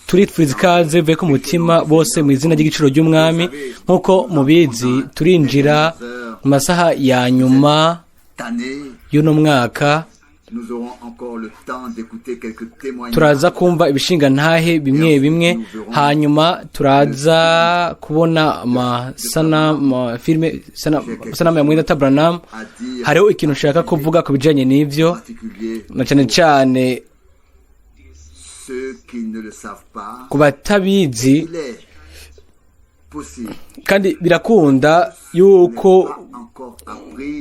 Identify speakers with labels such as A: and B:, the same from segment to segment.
A: Turipfuriza ikaze bivuye ku mutima bose mu izina ry'igiciro ry'umwami. Nk'uko mubizi, turinjira mu masaha ya nyuma y'uno mwaka. Turaza kumva ibishinga ntahe bimwe bimwe, hanyuma turaza kubona amasanamu, filime, amasanamu ya mwene Branham. Hariho ikintu nshaka kuvuga ku bijyanye n'ibyo, na cyane cyane ku batabizi. Kandi birakunda yuko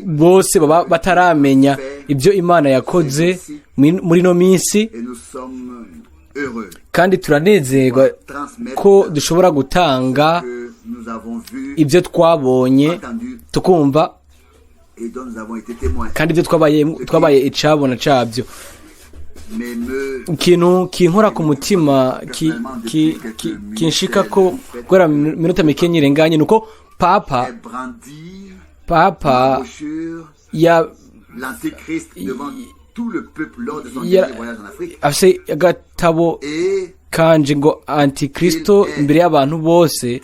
A: bose baba bataramenya ibyo Imana yakoze muri ino minsi, kandi turanezerwa ko dushobora gutanga ibyo twabonye, tukumva, kandi ibyo twabaye icabona cabyo. Ikintu kinkora ku mutima, kinshika ko guhera minota mike nyirenganye, nuko papa ya afise agatabo kanje ngo Antikristo imbere y'abantu bose,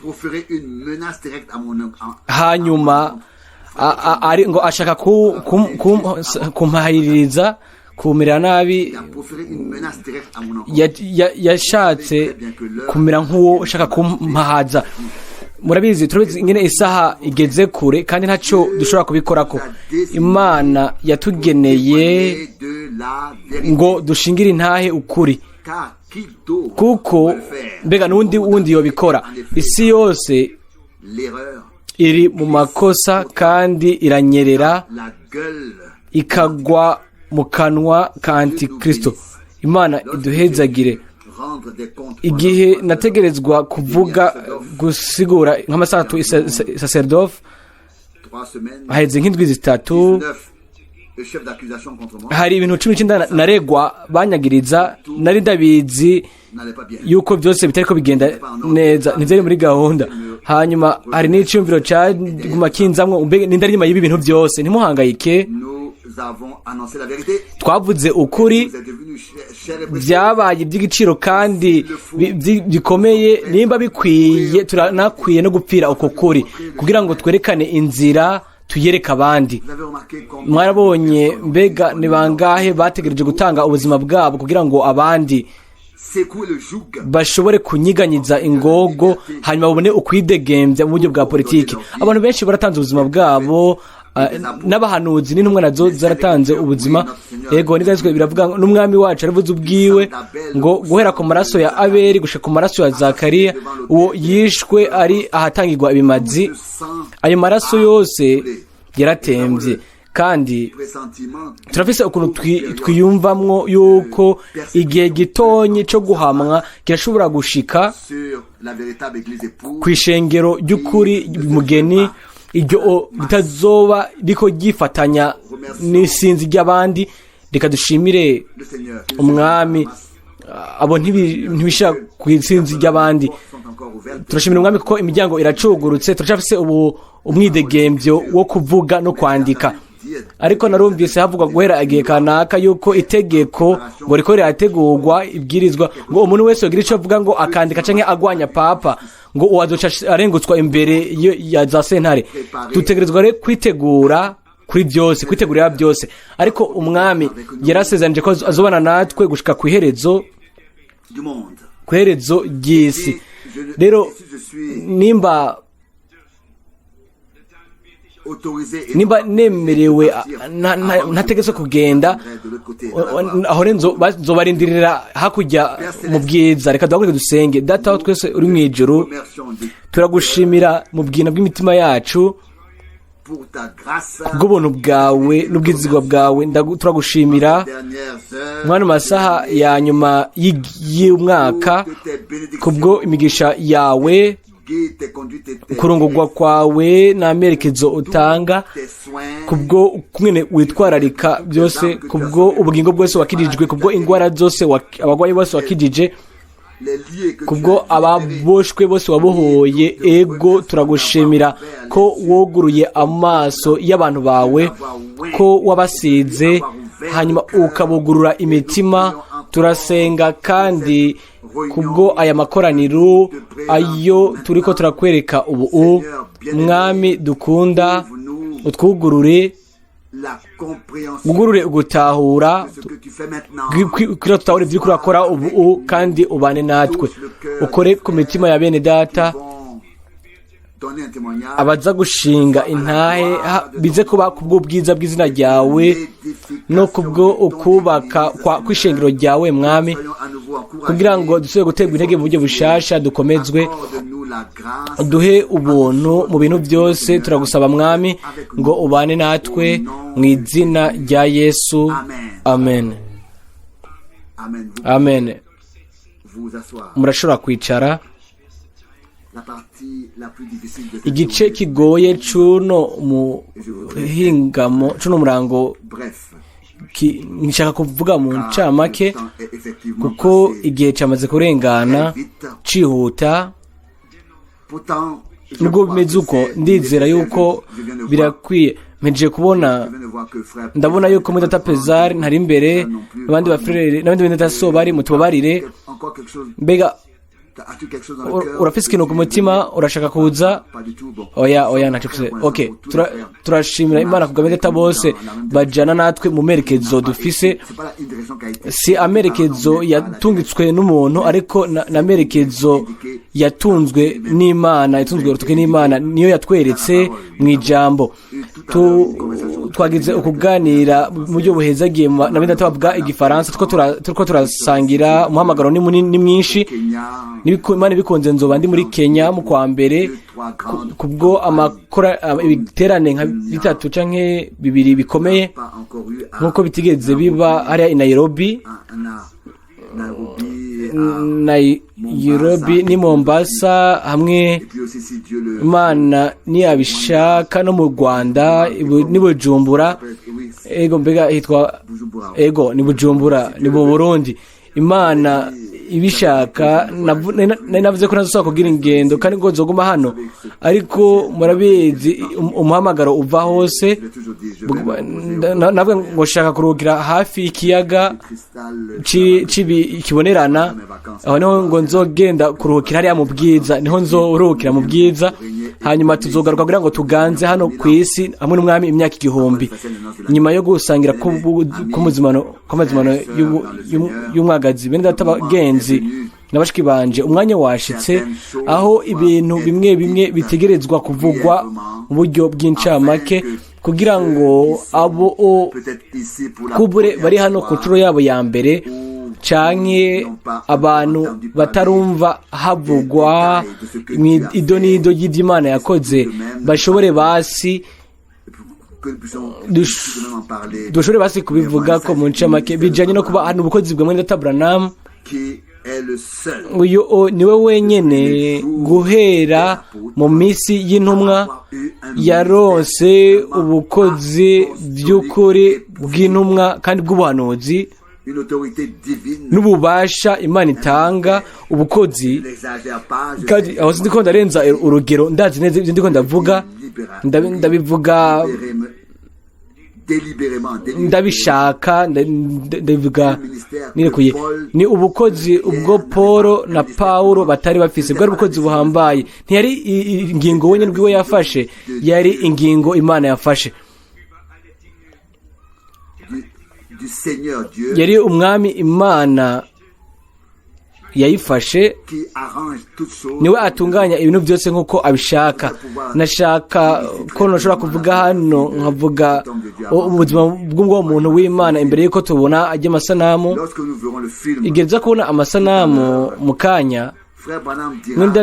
A: hanyuma ari ngo ashaka kumpahiririza, kumera nabi. Yashatse kumera nk'uwo ushaka kumpahaza. Murabizi, turabizi ingene isaha igeze kure, kandi ntacyo dushobora kubikorako. Imana yatugeneye ngo dushingire intahe ukuri, kuko mbega n'undi wundi yobikora? Isi yose iri mu makosa kandi iranyerera, ikagwa mu kanwa ka Antikristo. Imana iduhezagire. Igihe nategerezwa kuvuga, gusigura nk'amasaha atatu sacerdof, haheze nk'indwi 3, hari ibintu 19 naregwa, banyagiriza. Nari ndabizi yuko byose bitariko bigenda neza, ntivyari muri gahunda. Hanyuma hari n'iciyumviro caguma kinzamwo: mbega ninde ari inyuma y'ibi bintu byose? Ntimuhangayike, twavuze ukuri, byabaye iby'igiciro kandi bikomeye. Nimba bikwiye, turanakwiye no gupfira uko kuri kugira ngo twerekane inzira, tuyereke abandi. Mwarabonye, mbega ni bangahe bategereje gutanga ubuzima bwabo kugira ngo abandi bashobore kunyiganyiza ingogo, hanyuma babone ukwidegembya mu buryo bwa politiki? Abantu benshi baratanze ubuzima bwabo, n'abahanuzi n'intumwa nazo zaratanze ubuzima. Yego, n'ibyanditswe biravuga, n'umwami wacu aravuze ubwiwe ngo guhera ku maraso ya Abeli gushika ku maraso ya Zakariya, uwo yishwe ari ahatangirwa ibimazi, ayo maraso yose yaratembye. Kandi turafise ukuntu twiyumvamwo yuko igihe gitonyi cyo guhamwa kirashobora gushika ku ishengero ry'ukuri, mugeni, iryo ritazoba riko ryifatanya n'isinzi ry'abandi. Reka dushimire umwami, abo ntibishira ku isinzi ry'abandi. Turashimira umwami kuko imiryango iracugurutse, turacafise ubu umwidegembyo wo kuvuga no kwandika. Ariko narumvise havugwa guhera igihe kanaka yuko itegeko ngo riko rirategurwa, ibwirizwa, ngo umuntu wese yogira ico avuga, ngo akandika canke agwanya papa, ngo uwo azoca arengutswa imbere ya za sentare. Dutegerezwa rero kwitegura kuri byose, kwitegurira byose. Ariko umwami yarasezeranyije ko azobana natwe gushika ku iherezo, ku iherezo ry'isi. Rero nimba nemerewe, ntategetswe kugenda, aho rero nzobarindirira hakurya mu bwiza. Reka duhaguruke dusenge. Data wa twese uri mu ijuru, turagushimira mu bwina bw'imitima yacu kubw'ubuntu bwawe n'ubwizigwa bwawe. Turagushimira mwana masaha ya nyuma y'umwaka kubwo imigisha yawe, kurongorwa kwawe n'amerekezo utanga, kubwo kumwe witwararika byose, kubwo ubugingo bwose wakirijwe, kubwo ingwara zose abagwayi bose wakijije, kubwo ababoshwe bose wabohoye. Ego, turagushimira ko woguruye amaso y'abantu bawe, ko wabasize, hanyuma ukabugurura imitima. Turasenga kandi kubwo aya makoraniro ayo turiko turakwereka ubu. Mwami dukunda, utwugurure, ugurure ugutahura kugira tutahure ibyo urakora ubu, kandi ubane natwe, ukore ku mitima ya bene data abaza gushinga intahe, bize kuba kubw'ubwiza bw'izina ryawe no kubwo ukubaka kw'ishengero ryawe, Mwami, kugira ngo dusubire guterwa intege mu buryo bushasha, dukomezwe, duhe ubuntu mu bintu byose. Turagusaba, Mwami, ngo ubane natwe mu izina rya Yesu, amen. Amen. Murashobora kwicara. Igice kigoye cuno muhingamo, cuno murango, nshaka kuvuga mu ncamake kuko igihe cyamaze kurengana cihuta. Nubwo bimeze uko, ndizera yuko birakwiye. Mpejeje kubona, ndabona yuko muri data Pezari ntari imbere, n'abandi bafurere n'abandi bene data so bari, mutubabarire. Mbega urafise ikintu ku mutima, urashaka kuza? Oya, oya, ntacyo ufise. Okay, turashimira Imana kubwa bene data bose bajana natwe mu merekezo dufise. Si amerekezo yatungitswe n'umuntu, ariko na amerekezo yatunzwe n'Imana, yatunzwe urutoke n'Imana, niyo yatweretse mu ijambo. Twagize ukuganira mu buryo buhezagiye na bene data bavuga igifaransa, turiko turasangira. Umuhamagaro ni munini, ni mwinshi. Imana ibikunze, nzoba ndi muri Kenya mu kwa mbere kubwo amakora ibiterane nka bitatu canke bibiri bikomeye nk'uko bitigeze biba hariya i Nairobi. Nairobi ni Mombasa, hamwe Imana niyabishaka no mu Rwanda ni Bujumbura. Ego, mbega hitwa? Ego, ni Bujumbura, ni mu Burundi. Imana ibishaka, nari navuze ko ntazosubira kugira ingendo kandi ngo nzoguma hano, ariko murabizi, umuhamagaro uva hose. Navuga ngo shaka kuruhukira hafi y'ikiyaga kibonerana, aho niho ngo nzogenda kuruhukira hariya mu bwiza, niho nzoruhukira mu bwiza. Hanyuma tuzogaruka kugira ngo tuganze hano ku isi hamwe n'umwami imyaka 1000, nyuma yo gusangira kw'amazimano y'umwagazi. Bene data bagenzi na bashiki banje, umwanya washitse aho ibintu bimwe bimwe bitegerezwa kuvugwa mu buryo bw'incamake, kugira ngo abo kubure bari hano ku nshuro yabo ya mbere, canke abantu batarumva havugwa idonido ry'ivy'Imana yakoze, bashobore basi dushobore basi kubivuga ko mu ncamake bijanye no kuba hano ubukozi bwa mwene data Branham. Uyu niwe wenyene guhera mu minsi y'intumwa yaronse ubukozi by'ukuri bw'intumwa kandi bw'ubuhanuzi n'ububasha Imana itanga ubukozi. Kandi aho sindiko ndarenza urugero, ndazi neza ibyo ndiko ndavuga, ndabivuga ndabishaka, ndabivuga nirekuye. Ni ubukozi ubwo Paul na Paulo batari bafise, bwari ubukozi buhambaye. Ntiyari ingingo wenyine bwiwe yafashe, yari ingingo Imana yafashe. Yari umwami Imana yayifashe, niwe atunganya ibintu byose nk'uko abishaka. Nashaka ko nashobora kuvuga hano, nkavuga ubuzima bw'uwo muntu w'Imana imbere y'uko tubona ajya amasanamu. Igihe tuza kubona amasanamu mu kanya, mwene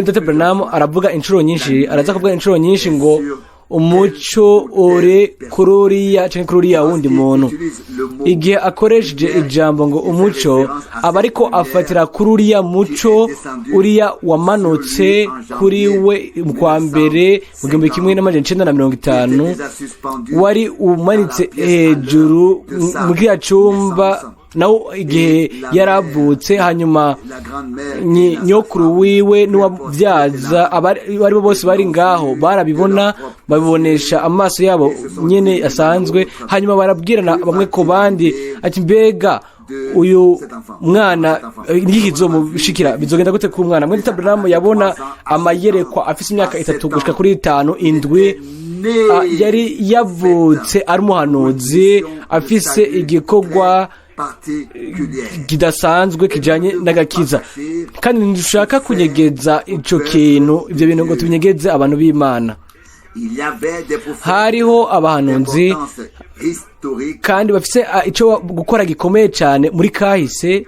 A: data Branham aravuga inshuro nyinshi, araza kuvuga inshuro nyinshi ngo umuco uri kuri uriya canke kuri uriya wundi muntu. Igihe akoresheje ijambo ngo umuco, aba ariko afatira kuri uriya muco, uriya wamanutse kuri we mu kwa mbere mu 1950, wari umanitse hejuru mu kiriya cumba nawe igihe yaravutse. Hanyuma nyokuru wiwe n'uwabyaza, abari bo bose bari ngaho, barabibona, babibonesha amaso yabo nyene asanzwe. Hanyuma barabwirana bamwe ku bandi ati: "Mbega Uyu mwana niki kizomushikira? Bizogenda gute ku mwana? Mwene Branham yabona amayerekwa afise imyaka 3 gushika kuri 5, 7. Yari yavutse ari umuhanuzi, afise igikorwa kidasanzwe kijanye n'agakiza, kandi ntidushaka kunyegeza ico kintu, ivyo bintu ngo tubinyegeze abantu b'Imana. Hariho abahanuzi kandi bafise ico gukora gikomeye cyane muri kahise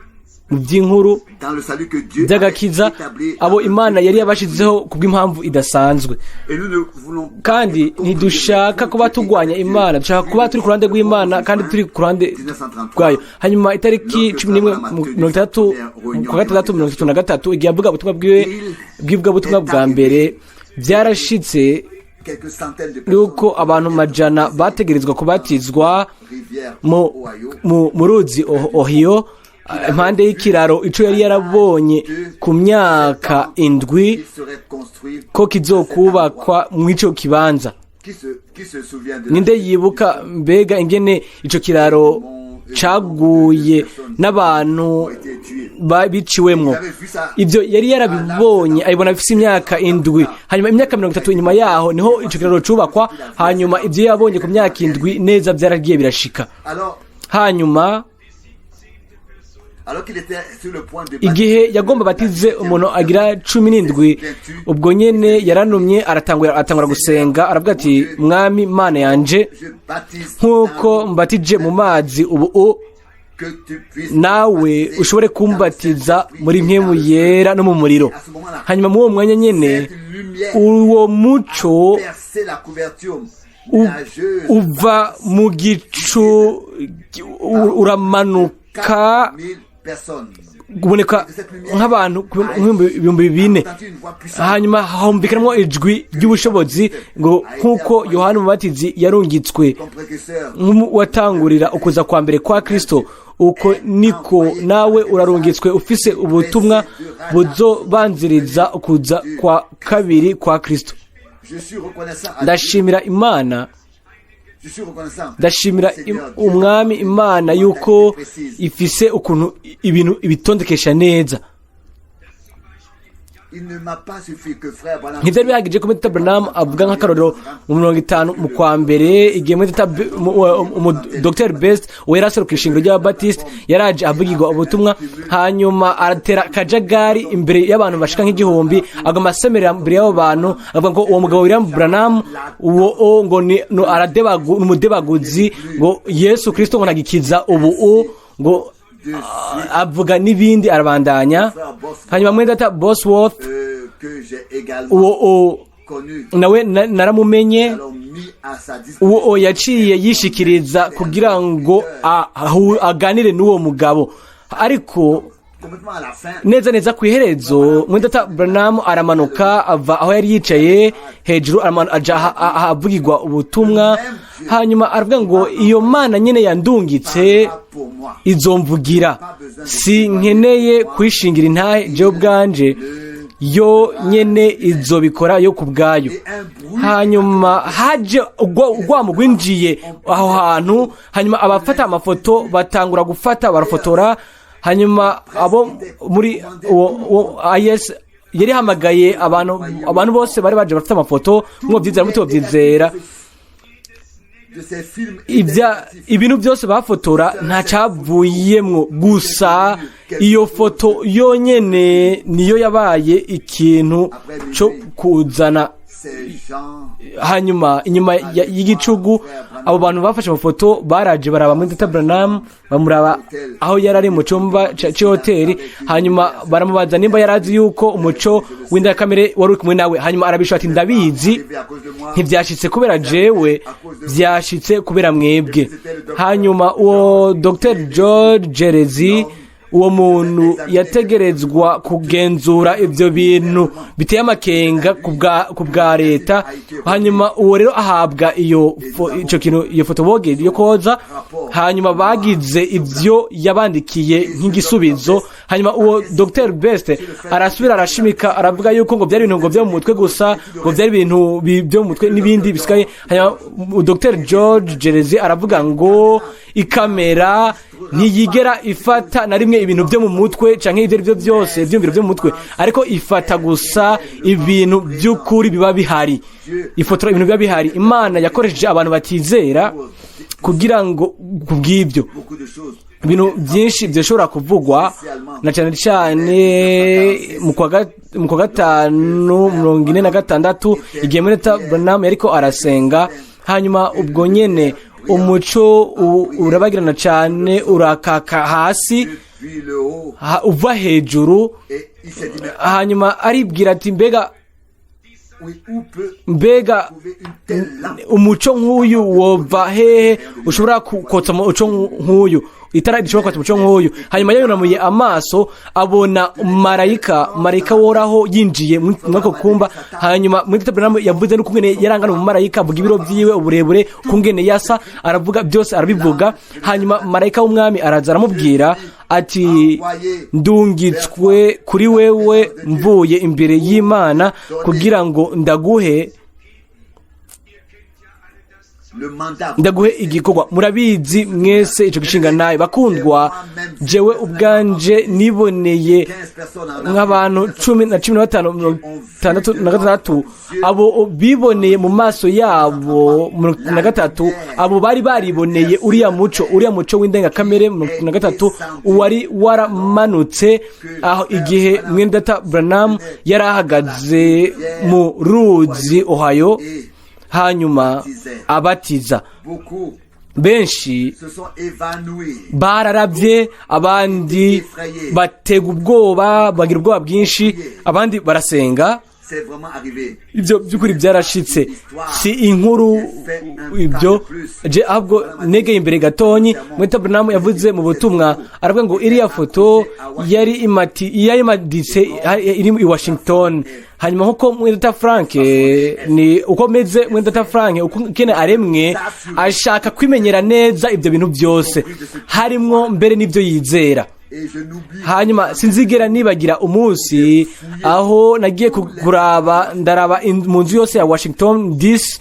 A: mu by'inkuru by'agakiza, abo Imana yari yabashizeho kubw'impamvu idasanzwe. Kandi ntidushaka kuba turwanya Imana, dushaka kuba turi ku ruhande rw'Imana kandi turi ku ruhande rwayo. Hanyuma itariki 11 30 kwa gatandatu 33, igihe avuga ubutumwa bwiwe bw'ivugabutumwa bwa mbere, byarashitse yuko abantu majana bategerezwa kubatizwa mu ruzi Ohio, impande y'ikiraro, ico yari yarabonye ku myaka 7 ko kizokubakwa mw'ico kibanza. Ninde yibuka mbega ingene ico kiraro caguye n'abantu biciwemwo? Ibyo yari yarabibonye, abibona afise imyaka 7. Hanyuma imyaka 30 inyuma yaho niho ico kiraro cubakwa. Hanyuma ibyo yabonye ku myaka 7 neza byaragiye birashika. Hanyuma igihe yagomba batize umuntu agira 17, ubwo nyene yaranumye, aratangura gusenga, aravuga ati: "Mwami Mana yanje, nk'uko mbatije mu mazi ubu, nawe ushobore kumbatiza muri Mpwemu Yera no mu muriro." Hanyuma muri uwo mwanya nyene uwo muco uva mu gicu uramanuka kuboneka nk'abantu 4000. Hanyuma humvikanamo ijwi ry'ubushobozi ngo: "Nk'uko Yohani Umubatizi yarungitswe nk'uwatangurira ukuza kwa mbere kwa Kristo, uko niko nawe urarungitswe ufise ubutumwa buzobanziriza ukuza kwa kabiri kwa Kristo." Ndashimira Imana, ndashimira Umwami Imana yuko ifise ukuntu ibintu ibitondekesha neza. Ntibyari bihagije ko Mwene Branham avuga nk'akarorero mu 50 mu kwa mbere, igihe mwene Dr Best we yari aseruka ishingiro ry'Ababatiste yaraje avugirwa ubutumwa, hanyuma aratera akajagari imbere y'abantu bashika nk'igihumbi, agoma asemerera imbere y'abo bantu, avuga ngo uwo mugabo William Branham uwo ngo ni umudebaguzi, ngo Yesu Kristo ngo ntagikiza ubu, ngo avuga n'ibindi, arabandanya. Hanyuma mwene data Bosworth, uwo nawe naramumenye, uwo yaciye yishikiriza kugira ngo aganire n'uwo mugabo. Ariko neza neza ku iherezo, mwene data Branham aramanuka ava aho yari yicaye hejuru, aja ahavugirwa ubutumwa. Hanyuma aravuga ngo: "Iyo Mana nyine yandungitse izomvugira, si nkeneye kwishingira intahe jewe ubwanje, yo nyene izobikora yo ku bwayo." Hanyuma haje urwamo rwinjiye aho hantu, hanyuma abafata amafoto batangura gufata, barafotora. Hanyuma abo muri uwo IS yari hamagaye abantu bose bari baje bafite amafoto, mwobyizera mutobyizera, ibintu byose bafotora nta cyavuyemwo, gusa iyo foto yonyene niyo yabaye ikintu cyo kuzana. Hanyuma inyuma y'igicugu abo bantu bafashe amafoto baraje baraba muri Data Branham, bamuraba aho yari ari mu cyumba c'ihoteli. Hanyuma baramubaza nimba yari azi yuko umuco w'indakamere wari uri kumwe nawe. Hanyuma arabishura ati: "Ndabizi, ntibyashitse kubera jewe, byashitse kubera mwebwe." Hanyuma uwo Dr George Jerezi, uwo muntu yategerezwa kugenzura ibyo bintu biteye amakenga ku bwa leta, hanyuma uwo rero ahabwa iyo ico kintu, iyo foto boge yo koza. Hanyuma bagize ibyo yabandikiye nk'igisubizo. Hanyuma uwo Dr Best arasubira arashimika, aravuga yuko ngo byari ibintu ngo byo mu mutwe gusa, ngo byari ibintu byo mu mutwe n'ibindi bisigaye. Hanyuma Dr George Jerezi aravuga ngo ikamera Ntiyigera ifata na rimwe ibintu byo mu mutwe canke ibyo ari byo byose, ivyumviro byo mu mutwe, ariko ifata gusa ibintu by'ukuri biba bihari, ifotora ibintu biba bihari. Imana yakoresheje abantu batizera kugira ngo kubw'ibyo
B: Beaucoup de choses.
A: ibintu byinshi byoshobora kuvugwa, na cyane cyane mu kwa gatanu 46, igihe muri Branham yariko arasenga, hanyuma ubwo nyene umuco urabagirana cyane, urakaka hasi
B: Depuis le haut.
A: Uva hejuru.
B: Et il s'est dit, mais
A: Hanyuma aribwira ati: "Mbega
B: oui, où peut
A: mbega
B: trouver une telle lampe?"
A: umuco nk'uyu wova hehe, ushobora kotsa umuco nk'uyu, itara rishobora kotsa umuco nk'uyu?" Hanyuma yunamuye amaso, abona marayika woraho yinjiye muri ako kumba. Hanyuma muri Branham yavuze n'ukungene yarangana umumarayika, avuga ibiro vyiwe, uburebure, ukungene yasa, aravuga byose, arabivuga. Hanyuma marayika w'umwami araza aramubwira ati: "Ndungitswe kuri wewe mvuye imbere y'Imana kugira ngo ndaguhe
B: Le mandat.
A: ndaguhe igikorwa." Murabizi mwese ico gishinga naye. Bakundwa, jewe ubwanje niboneye
B: 15 personnes en
A: nk'abantu 10 na 15, 66, abo biboneye mu maso yabo. 63, abo bari bariboneye uriya muco w'indengakamere. 63, uwari waramanutse aho igihe mwendata Branham yari ahagaze mu ruzi Ohio, hanyuma abatiza.
B: Beaucoup
A: Benshi
B: se sont évanouis.
A: bararavye, abandi batega ubwoba, bagira ubwoba bwinshi, abandi barasenga.
B: C'est vraiment arrivé.
A: Ibyo by'ukuri byarashitse, si inkuru ibyo. Je ahubwo negeye imbere gatonyi. Mwita Branham yavuze mu butumwa, aravuga ngo iriya foto yari imati yari imaditse iri i Washington. Hanyuma nkuko mwita Frank ni uko meze, mwita Frank uko kene aremwe, ashaka kwimenyera neza ibyo bintu byose, harimwo mbere n'ibyo yizera.
B: Et je n'oublie
A: Hanyuma sinzigera nibagira umunsi aho nagiye kuraba, ndaraba mu nzu yose ya Washington DC.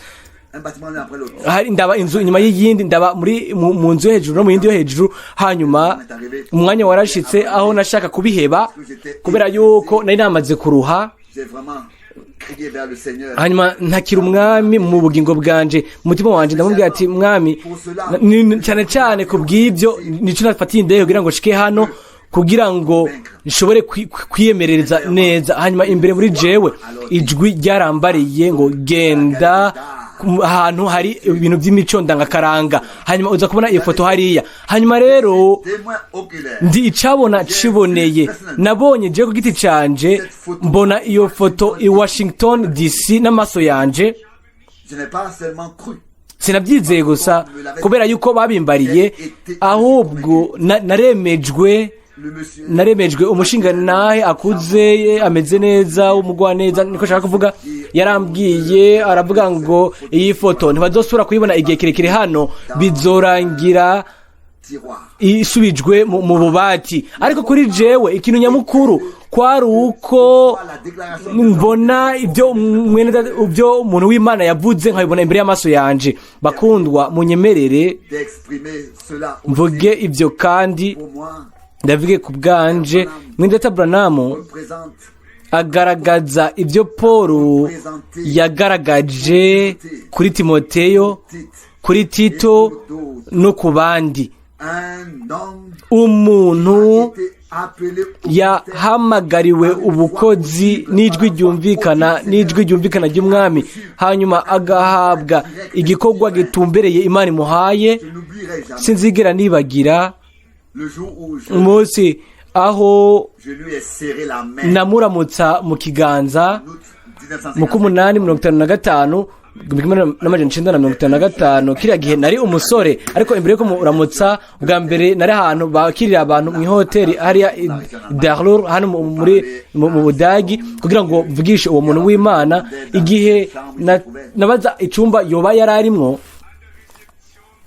B: un bâtiment l'un après l'autre.
A: Hari ndaba inzu inyuma y'iyindi, ndaba muri mu nzu yo hejuru no mu yindi yo hejuru. Hanyuma umwanya warashitse aho nashaka kubiheba, kubera yuko nari namaze kuruha.
B: J'ai vraiment crié vers le Seigneur.
A: Hanyuma ntakira umwami mu bugingo bwanje, mu mutima wanje, ndamubwira ati: "Mwami, cyane cyane ku bw'ibyo nico nafatiye indege kugira ngo nshike hano, kugira ngo nshobore kwiyemerereza neza." Hanyuma imbere muri jewe ijwi ryarambariye ngo: "Genda ahantu hari ibintu by'imico ndangakaranga, hanyuma uza kubona iyo foto hariya." Hanyuma rero
B: Témoin oculaire.
A: ndi icabona ciboneye, nabonye je ku giti canje, mbona iyo foto i Washington DC n'amaso yanje.
B: Je n'ai pas seulement cru.
A: Sinabyizeye gusa kubera yuko babimbariye, ahubwo naremejwe.
B: Le monsieur
A: Naremejwe. Umushinga nahe akuze, ameze neza, w'umugwaneza, niko nshaka kuvuga, yarambwiye, aravuga ngo iyi foto ntibazosubira kuyibona igihe kirekire hano, bizorangira
B: tiroir.
A: isubijwe mu bubati. Ariko kuri jewe ikintu nyamukuru kwari uko
B: La déclaration
A: mbona ibyo mwene ibyo umuntu w'Imana yavuze, nkabibona imbere y'amaso yanje. Bakundwa, munyemerere
B: d'exprimer cela aussi
A: mvuge ibyo kandi
B: pour moi
A: ndavuge ku bwanje. Mwene Branham
B: représente
A: agaragaza ibyo Paul yagaragaje kuri Timoteyo,
B: Tite,
A: kuri Tito no ku bandi.
B: un homme
A: Umuntu
B: était appelé au
A: yahamagariwe ubukozi n'ijwi ryumvikana ry'umwami, hanyuma agahabwa igikorwa gitumbereye Imana imuhaye.
B: Je n'oublierai jamais
A: Sinzigera nibagira
B: le jour où
A: umunsi aho
B: je lui ai serré la main.
A: namuramutsa mu kiganza
B: En août 1955.
A: mu k'umunani 55, 1955. Kiriya gihe nari umusore, ariko imbere yo kumuramutsa bwa mbere, nari ahantu bakirira abantu mu ihoteli hariya i Darlur hano mu Budagi, kugira ngo mvugishe uwo muntu w'Imana. Igihe nabaza icumba yoba yari arimwo,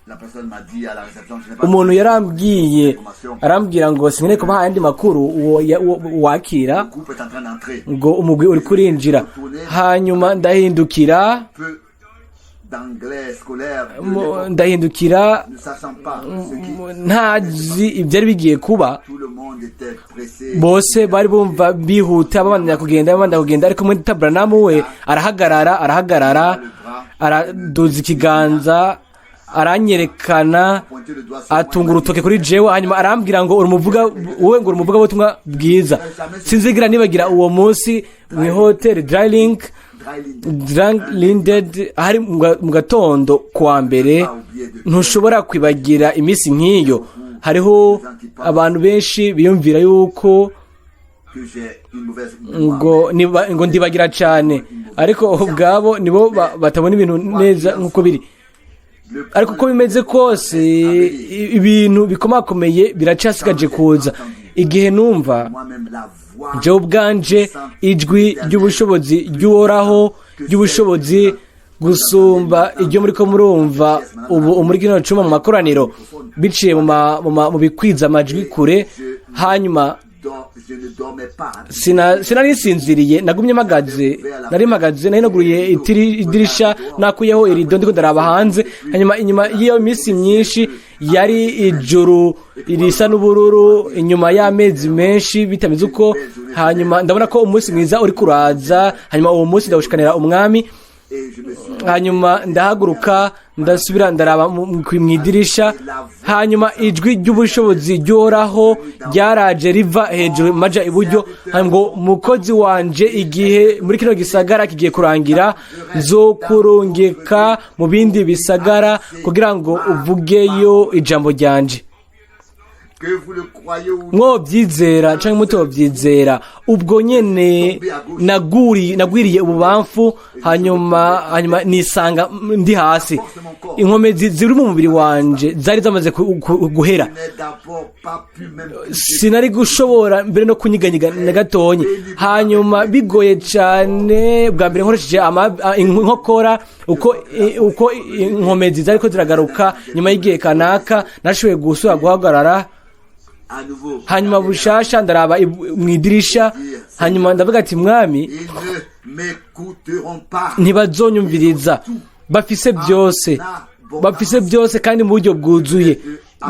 B: La personne m'a dit à la réception, je n'ai pas
A: umuntu yarambwiye, arambwira ngo sinkeneye kubaha ayandi makuru, uwo wakira,
B: Le groupe est en train d'entrer.
A: ngo umugwi uri kurinjira. Hanyuma ndahindukira
B: Peu d'anglais scolaire de l'époque,
A: Ndahindukira,
B: ne sachant pas ce qui
A: ntazi ibyari bigiye kuba.
B: Tout le monde était pressé.
A: Bose bari bumva bihuta, babandanya kugenda, babandanya kugenda, ariko muri Branham we arahagarara, arahagarara, araduza ikiganza, aranyerekana,
B: Pointer le doigt sur moi.
A: Atunga urutoke kuri jewe, hanyuma arambwira ngo: "Uri umuvuga wowe," ngo: "Uri umuvuga butumwa bwiza." Sinzigira nibagira uwo munsi mu ihoteli Drylink
B: Drylinded.
A: Hari mu gatondo kuwa mbere. Ntushobora kwibagira iminsi nk'iyo. Hariho abantu benshi biyumvira yuko
B: Que j'ai une mauvaise mémoire.
A: ngo ndibagira cyane, ariko ubwabo nibo batabona ibintu neza nk'uko biri.
B: Le
A: Ariko uko bimeze kose, ibintu bikomakomeye biracyasigaje kuza. Igihe numva
B: moi-même la voix
A: jewe ubwanje ijwi ry'ubushobozi ry'Uhoraho, ry'ubushobozi gusumba iryo muri ko murumva ubu muri kino cuma mu makoraniro, biciye mu bikwiza amajwi kure, hanyuma
B: Je ne dormais pas.
A: Sinari nsinziriye, nagumye mpagaze, nari mpagaze, nari naguruye idirisha, nakuyeho irido, ndiko ndaraba hanze. Hanyuma inyuma y'iyo minsi myinshi yari ijuru risa n'ubururu, inyuma y'amezi menshi bitameze uko, hanyuma ndabona ko umunsi mwiza uri kuraza. Hanyuma uwo munsi ndawushikanira Umwami.
B: Et je me suis
A: Hanyuma ndahaguruka, ndasubira ndaraba mu idirisha. Hanyuma ijwi ry'ubushobozi ry'Uhoraho ryaraje riva hejuru maja iburyo, ngo: "Mukozi wanje, igihe muri kino gisagara kigiye kurangira, nzokurungika mu bindi bisagara kugira ngo uvugeyo ijambo ryanje."
B: Que vous le croyez ou
A: Mwobyizera cyangwa mutobyizera, ubwo nyene nagwiriye ububamfu, hanyuma nisanga ndi hasi. Inkomezi ziri mu mubiri wanje zari zamaze guhera.
B: Je n'ai d'abord pas pu même
A: Sinari gushobora mbere no kunyiganyiga na gatonyi. Hanyuma bigoye cyane, bwa mbere nkoresheje inkokora, uko inkomezi zariko ziragaruka nyuma y'igihe kanaka, nashoboye gusubira guhagarara.
B: À nouveau.
A: Hanyuma bushasha ndaraba mu idirisha, hanyuma ndavuga ati: "Mwami,
B: Ils ne m'écouteront pas.
A: ntibazonyumviriza. Bafise byose, bafise byose kandi mu buryo bwuzuye."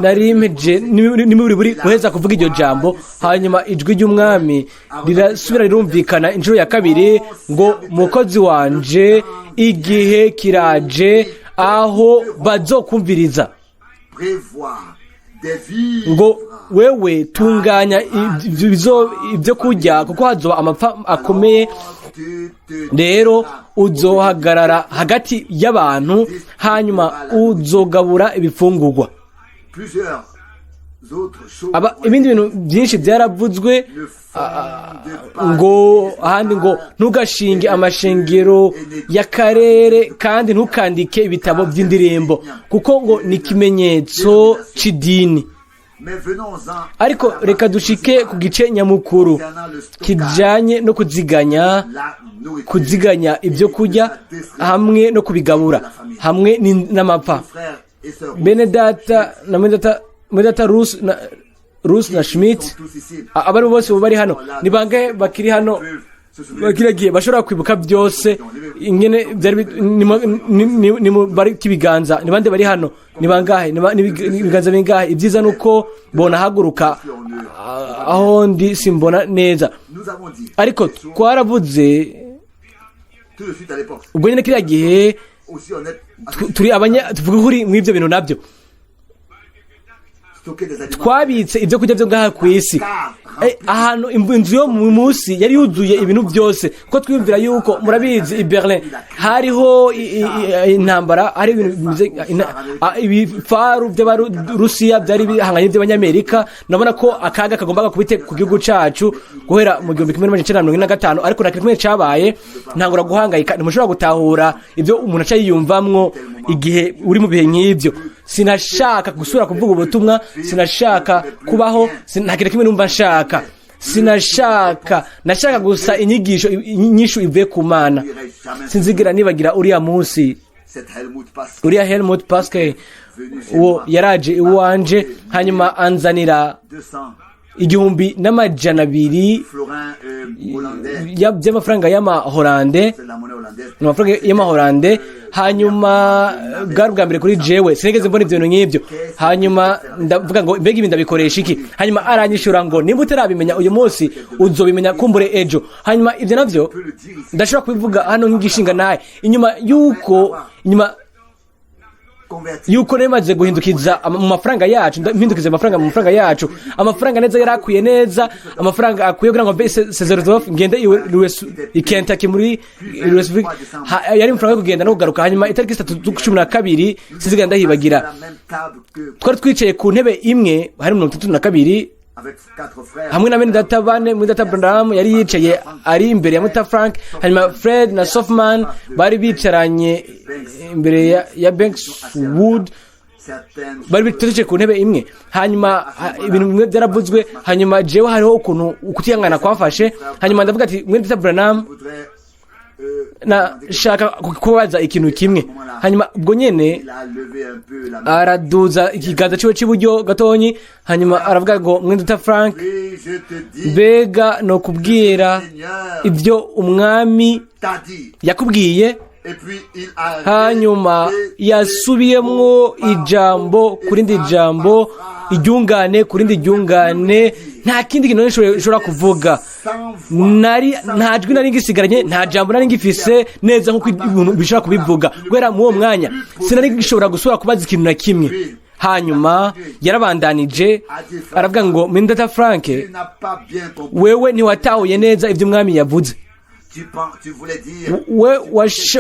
A: Nari mpeje nimuri buri guheza kuvuga iryo jambo, hanyuma ijwi ry'Umwami rirasubira rirumvikana inshuro ya kabiri ngo: "Mukozi wanje, igihe kiraje aho bazokumviriza."
B: Prévoir des vivres.
A: Ngo: "Wewe tunganya ibyo kurya, kuko hazoba amapfa akomeye.
B: Tu te
A: Rero uzohagarara hagati y'abantu, hanyuma uzogabura ibifungurwa."
B: Plusieurs autres choses.
A: Ibindi bintu byinshi byaravuzwe,
B: Ne fonde pas
A: ngo ahandi ngo: "Ntugashinge amashengero y'akarere, kandi ntukandike ibitabo by'indirimbo, kuko ngo ni ikimenyetso c'idini."
B: Mais venons-en
A: Ariko reka dushike ku gice nyamukuru kijanye no kuziganya,
B: la nourriture.
A: kuziganya ibyo kurya hamwe no kubigabura hamwe n'amapfa.
B: Frères et sœurs,
A: Bene data na mwene data Russ na Schmidt,
B: sont tous ici.
A: Abari bose ubu bari hano, ni bangahe bakiri hano
B: Peuvent se souvenir
A: bakiragiye bashobora kwibuka byose ingene byari ni bari kibiganza? Ni bande bari hano? Ni bangahe? Ni ibiganza bingahe? Ibyiza nuko bonahaguruka. Aho ndi simbona neza.
B: Nous avons dit
A: Ariko twaravuze
B: tout de suite à l'époque,
A: ubwo nyine kiriya gihe,
B: aussi honnête,
A: turi abanya tuvuga ukuri mw'ibyo bintu nabyo.
B: Stocker des aliments.
A: Twabitse ibyo kurya byo ngaha ku isi. Ahantu inzu yo mu munsi yari yuzuye ibintu byose, kuko twiyumvira yuko, murabizi, i Berlin hariho intambara, hari ibintu bimeze ibifaru by'Abarusiya byari bihanganye by'Abanyamerika. Nabona ko akaga kagombaga kubite ku gihugu cacu guhera mu 1945, ariko nta kintu kimwe cabaye. Ntangura guhangayika. Ntimushobora gutahura ibyo umuntu aca yiyumvamwo igihe uri mu bihe nk'ibyo. Sinashaka gusubira kuvuga ubutumwa, sinashaka kubaho, nta kintu kimwe numva nshaka. Sinashaka, nashaka gusa inyigisho, inyishu ivuye ku Mana.
B: N'irai jamais
A: Sinzigira nibagira uriya munsi.
B: Cet Helmut Pascal
A: Uriya Helmut Pascal uwo yaraje iwanje, hanyuma anzanira
B: 200
A: 1200
B: florins hollandais.
A: by'amafaranga y'amahorande.
B: C'est la monnaie hollandaise.
A: Ni amafaranga y'amahorande. Hanyuma bwari ubwa mbere kuri jewe, sinigeze mbona ibyo bintu nk'ibyo. Hanyuma ndavuga ngo: "Mbega ibi ndabikoresha iki?" Hanyuma aranyishura ngo: "Nimba utarabimenya uyu munsi, uzobimenya kumbure ejo." Hanyuma ibyo navyo
B: Peux le dire ici.
A: ndashobora kubivuga hano nk'igishinga naye inyuma yuko inyuma
B: Converti.
A: yuko nari guhindukiza mu mafaranga yacu, mpindukiza amafaranga mu mafaranga yacu, amafaranga neza yari akwiye neza, amafaranga akwiye kugira ngo mve Sezerdorf ngende i Kentucky muri Louisville. Yari amafaranga yo kugenda no kugaruka. Hanyuma itariki 3 z'ukwa 12, sinzigera ndahibagira,
B: À la même table que
A: twari twicaye ku ntebe imwe, hari 62,
B: avec quatre frères.
A: hamwe na bene data bane. Muri data Branham yari yicaye ari imbere ya Muta Frank, hanyuma Fred na Sothmann bari bicaranye imbere ya Banks Wood.
B: Certaines
A: Bari twicaye ku ntebe imwe. Hanyuma ibintu bimwe byaravuzwe. Hanyuma jewe hariho ukuntu ukutihangana kwamfashe. Hanyuma ndavuga ati: "Mwene data Branham,
B: voudrais
A: nashaka kubaza ikintu kimwe." Hanyuma ubwo nyene
B: il a levé un peu la main.
A: araduza ikiganza ciwe c'iburyo gatonyi, hanyuma aravuga ngo: "Mwene data Frank,
B: Oui, je te dis,
A: mbega no kubwira
B: Seigneur
A: ibyo Umwami
B: t'a dit.
A: yakubwiye?"
B: Et puis il a
A: Hanyuma
B: répété
A: yasubiyemwo ijambo ku rindi jambo, iryungane ku rindi ryungane. Nta kindi kintu nshobora kuvuga.
B: Sans voix.
A: Nari nta jwi nari ngisigaranye, nta jambo nari ngifise neza nk'uko ibintu bishobora kubivuga. Guhera muri uwo mwanya sinari gishobora gusubira kubaza ikintu na kimwe. Hanyuma yarabandanije aravuga ngo: "Mwene Frank,
B: Tu n'as pas bien compris.
A: wewe ntiwatahuye neza ibyo Umwami yavuze.
B: Tu penses, tu voulais dire.
A: We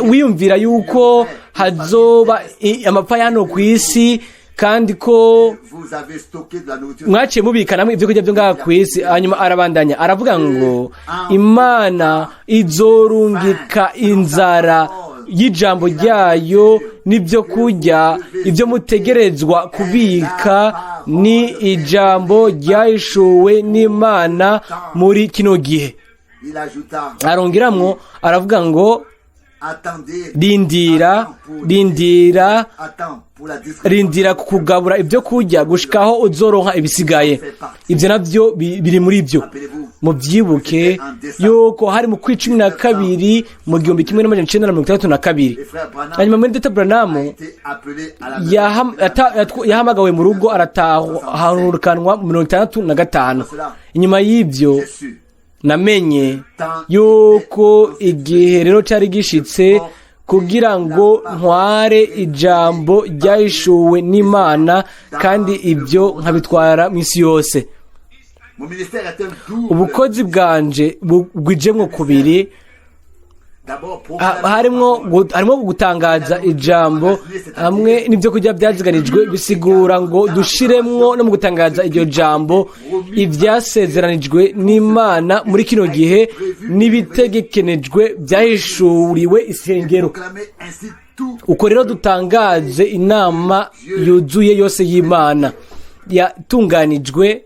A: wiyumvira yuko hazoba amapfa hano ku isi, kandi ko
B: Vous avez stocké de la nourriture.
A: mwaciye mubika namwe ibyo kurya byo ngaha ku isi." Hanyuma arabandanya aravuga ngo: "Imana izorungika inzara y'ijambo ryayo n'ibyo kurya. Ibyo mutegerezwa kubika ni ijambo ryahishuwe n'Imana muri kino gihe."
B: Il ajouta,
A: Arongeramwo aravuga ngo:
B: attendez,
A: "Rindira, rindira,
B: attends pour la distribution.
A: rindira kugabura ibyo kurya gushikaho uzoronka ibisigaye." Ibyo nabyo biri muri byo. Mubyibuke yuko hari mu kwi 12 mu 1962.
B: Les frères Branham
A: Hanyuma muri data Branham
B: a été appelé à la
A: yahamagawe mu rugo, arataharukanwa mu 65. Inyuma y'ibyo
B: J'ai su
A: namenye yuko igihe rero cyari gishitse kugira ngo ntware ijambo ryahishuwe n'Imana, kandi ibyo nkabitwara mu isi yose.
B: Mon ministère est un double.
A: Ubukozi bwanje bugwijemwo kubiri.
B: D'abord,
A: Harimwo gutangaza ijambo hamwe n'ibyo kurya byaziganijwe, bisigura ngo dushiremwo no mu gutangaza iryo jambo ibyasezeranijwe n'Imana muri kino gihe n'ibitegekenejwe byahishuriwe isengero.
B: Proclamer ainsi tout
A: Uko rero dutangaze inama yuzuye yose y'Imana yatunganijwe.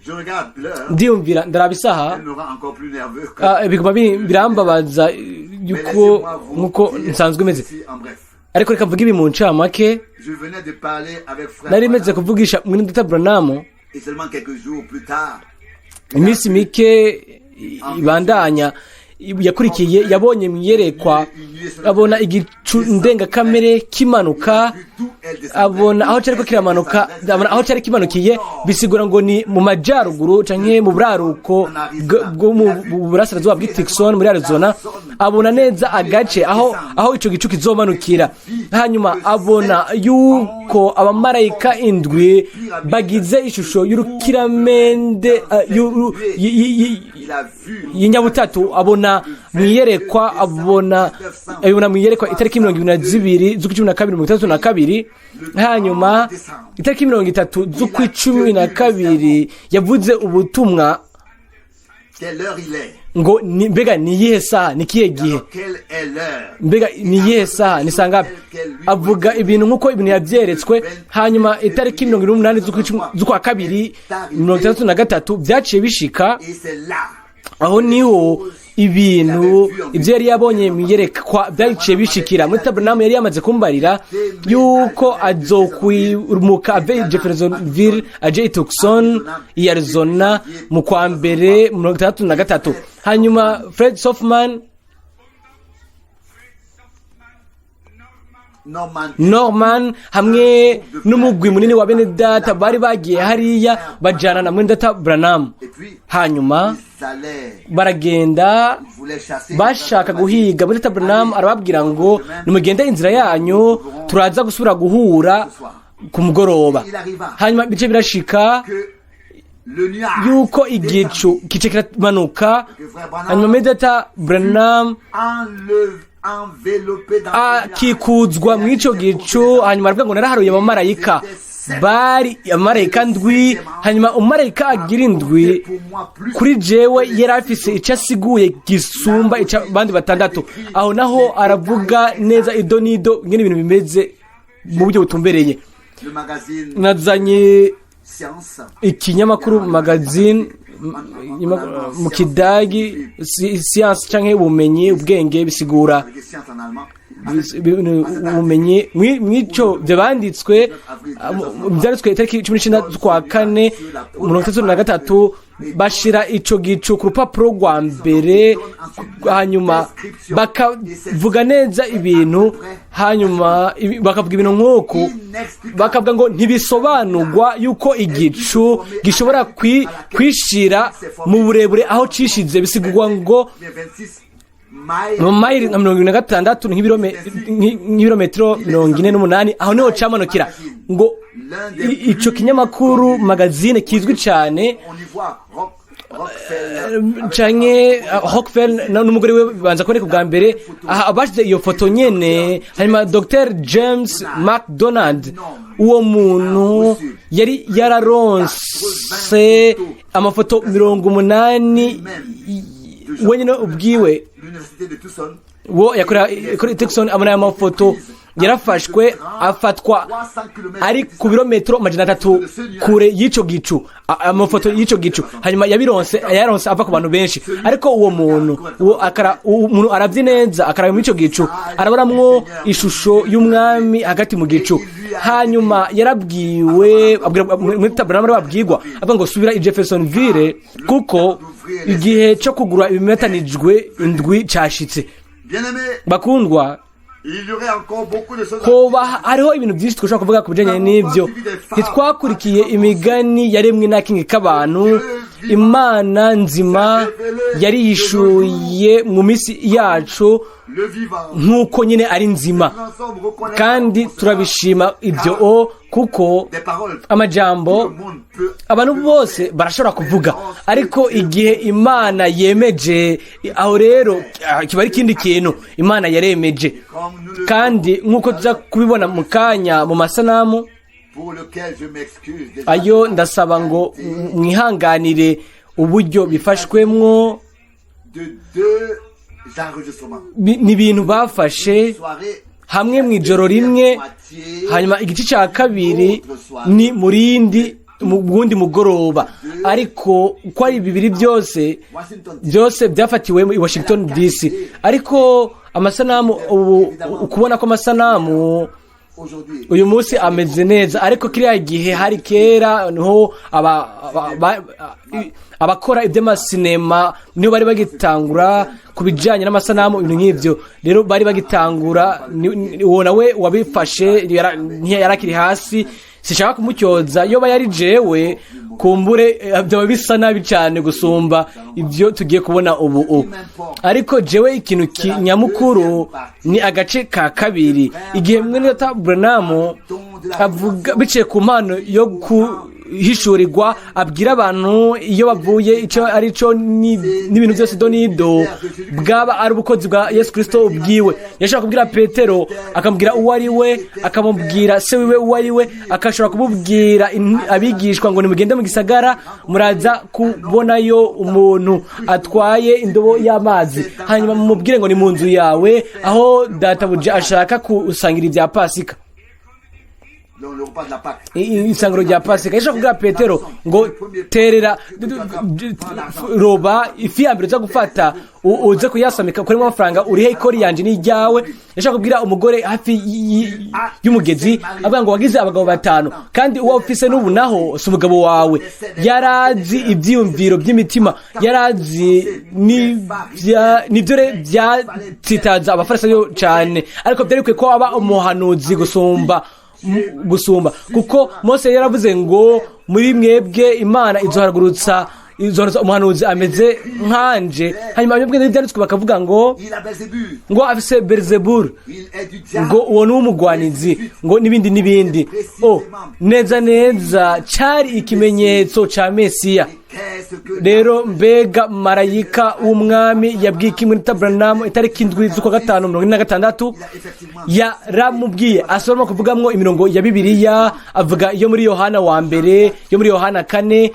B: Je regarde l'heure.
A: Ndiyumvira, ndaraba isaha.
B: Elle me rend encore plus nerveux que.
A: Biguma birambabaza yuko
B: Laissez-moi vous
A: nkuko
B: dire
A: nsanzwe meze.
B: ceci en bref.
A: Ariko reka mvuge ibi mu ncamake.
B: Je venais de parler avec frère
A: Nari meze
B: Branham,
A: kuvugisha mwene data Branham.
B: et seulement quelques jours plus tard,
A: Iminsi mike ibandanya yakurikiye, yabonye mu iyerekwa, abona igicu ndengakamere kimanuka, abona aho cyariko kiramanuka, abona aho cyari kimanukiye, bisigura ngo ni mu majyaruguru canke mu buraruko bwo mu burasirazuba bw'i Tucson muri Arizona. Abona neza agace aho ico gicu kizomanukira. Hanyuma abona yuko abamarayika indwi bagize ishusho y'urukiramende
B: il a vu
A: y'inyabutatu. Abona mu iyerekwa, abibona mu iyerekwa itariki 22 z'ukwa 12 62. Hanyuma itariki 30 z'ukwa 12 yavuze ubutumwa
B: quelle heure il est.
A: ngo mbega ni iyihe saha, ni ikihe gihe?
B: Alors, quelle est l'heure?
A: Mbega ni iyihe saha, ni saa ngapi? Avuga ibintu nk'uko ibintu yabyeretswe. Hanyuma itariki 28 z'ukwa 2 63 byaciye bishika.
B: Et c'est là
A: Aho niho ibintu ibyo yari yabonye mu iyerekwa byaciye bishikira. Muri Branham yari yamaze kumbarira yuko azokwimuka ave i Jeffersonville aje i Tucson i Arizona mu kwa mbere 63. Hanyuma Fred Sothmann
B: Norman
A: Norman hamwe n'umugwi munini wa bene data bari bagiye hariya bajana na mwene data Branham.
B: Et puis,
A: Hanyuma
B: ils allaient,
A: baragenda,
B: ils voulaient chasser.
A: bashaka guhiga. Mwene data Branham arababwira ngo: "Nimugende inzira yanyu, turaza gusubira guhura ku mugoroba." Hanyuma bice birashika
B: Que le nuage
A: yuko igicu kice kiramanuka, hanyuma mwene data Branham
B: enveloppé dans le nuage.
A: akikuzwa mw'ico gicu. Hanyuma aravuga ngo: "Naraharuye abamarayika, bari abamarayika ndwi." Hanyuma umumarayika agira indwi
B: Pour moi, plus
A: kuri jewe yari afise icyo asiguye gisumba icyo abandi batandatu. Aho naho aravuga neza ido n'ido ingene ibintu bimeze mu buryo butumbereye.
B: Le magazine
A: Nazanye
B: Science.
A: ikinyamakuru magazine mu kidagi, science canke ubumenyi, ubwenge bisigura
B: Avec science en allemand.
A: Ubumenyi mw'ico byo banditswe, byanditswe itariki 19 z'ukwa kane 33, bashira ico gicu ku rupapuro rwa mbere, hanyuma bakavuga neza ibintu, hanyuma bakavuga ibintu nk'uku, bakavuga ngo ntibisobanurwa yuko igicu gishobora kwishira mu burebure aho cishize. Bisigurwa ngo
B: Bien 26 miles.
A: Mu mayiri nka 76, nk'ibirometero 48, aho niho camanukira. Ngo ico kinyamakuru magazine kizwi cane,
B: On y voit Rockefeller.
A: Canke Rockefeller n'umugore we banza kuboneka ubwa mbere. Aha bashize iyo foto nyene. Hanyuma Dr James McDonald, uwo muntu yari yararonse amafoto 80 wenyine ubwiwe.
B: L'université de Tucson.
A: Wo yakorera kuri Tucson, abona aya mafoto yarafashwe, afatwa ari ku birometero 300 kure y'ico gicu, amafoto y'ico gicu. Hanyuma yabironse, yaronse ava ku bantu benshi. Ariko uwo muntu, uwo akara, uwo muntu aravye neza, akaraba muri ico gicu, araboramwo ishusho y'umwami hagati mu gicu. Hanyuma yarabwiwe, abwira muri Branham, babwirwa avuga ngo: "Subira i Jeffersonville, kuko igihe cyo kugura ibimetanijwe indwi cashitse."
B: Bien-aimé,
A: Bakundwa,
B: il y aurait encore beaucoup de choses à
A: hoba hariho ibintu byinshi twashobora kuvuga ku bijyanye n'ibyo. Ntitwakurikiye imigani yaremwe n'akingi k'abantu. Imana nzima yari yishuye mu minsi yacu
B: Le vivant.
A: nk'uko nyine ari nzima.
B: Nous en sommes reconnaissants
A: Kandi
B: pour cela.
A: turabishima ibyo o kuko
B: Des paroles.
A: amajambo
B: Tout le monde peut.
A: abantu bose barashobora kuvuga, ariko igihe Imana yemeje, aho rero kiba ari ikindi kintu. Imana yaremeje.
B: Comme nous le
A: Kandi nk'uko tuza kubibona mu kanya mu masanamu,
B: pour lequel je m'excuse déjà.
A: ayo ndasaba ngo mwihanganire uburyo bifashwemwo.
B: De deux enregistrements.
A: Ni ibintu bafashe
B: Soirée.
A: hamwe mu ijoro rimwe, hanyuma igice cya kabiri ni mu rindi, mu wundi mugoroba. Ariko uko ari bibiri byose,
B: Washington.
A: byose byafatiwe i Washington DC. Ariko amasanamu ubu, ukubona ko amasanamu
B: Aujourd'hui.
A: uyu munsi ameze neza, ariko kiriya gihe hari kera, niho abakora iby'amasinema niho bari bagitangura ku bijyanye n'amasanamu, ibintu nk'ibyo. Rero bari bagitangura. Uwo nawe wabifashe ntiyari akiri hasi. Sishaka kumutyoza, yoba yari jewe kumbure byaba bisa nabi cyane gusumba ibyo tugiye kubona ubu. Ariko jewe ikintu nyamukuru ni agace ka kabiri, igihe mwene data Branham avuga biciye ku mpano yo guhishurirwa, abwira abantu iyo bavuye, icyo ari cyo, n'ibintu byose do nido bwaba ari ubukozi bwa Yesu Kirisito ubwiwe. Yashobora kubwira Petero, akamubwira uwo ari we, akamubwira se wiwe uwo ari we, akashobora kumubwira abigishwa ngo: "Nimugende mu gisagara, muraza kubonayo umuntu atwaye indobo y'amazi, hanyuma mumubwire ngo ni mu nzu yawe aho databuja ashaka kusangira ibya Pasika."
B: Dans le repas de la Pâque.
A: Isangiro rya Pasika, yashobora kubwira Petero ngo terera roba ifi ya mbere uza gufata, uze kuyasamika ukuremo amafaranga, urihe ikori yanje n'iryawe. Yashobora kubwira umugore hafi y'umugezi avuga ngo wagize abagabo batanu, kandi uwo ufise n'ubu naho si umugabo wawe. Yarazi ibyiyumviro by'imitima, yarazi nibyo byatsitaza Abafarisayo cyane, ariko byari bikwiye ko aba umuhanuzi gusumba, kuko Mose yaravuze ngo muri mwebwe Imana izohagurutsa umuhanuzi ameze nkanje. Hanyuma abanyabwenge b'ibyanditswe bakavuga ngo
B: Il a Belzébul.
A: ngo afise Beelzebul,
B: Il est du diable.
A: ngo uwo ni umugwanizi, ngo n'ibindi n'ibindi. Oh, neza neza cyari ikimenyetso ca Mesiya.
B: Qu'est-ce que
A: Rero mbega marayika w'Umwami yabwiye kimwe Branham itariki 7 z'ukwa gatanu 46?
B: Il a effectivement
A: Yaramubwiye, asoroma kuvugamwo imirongo ya Bibiliya, avuga iyo muri Yohana wa mbere, yo muri Yohana 4,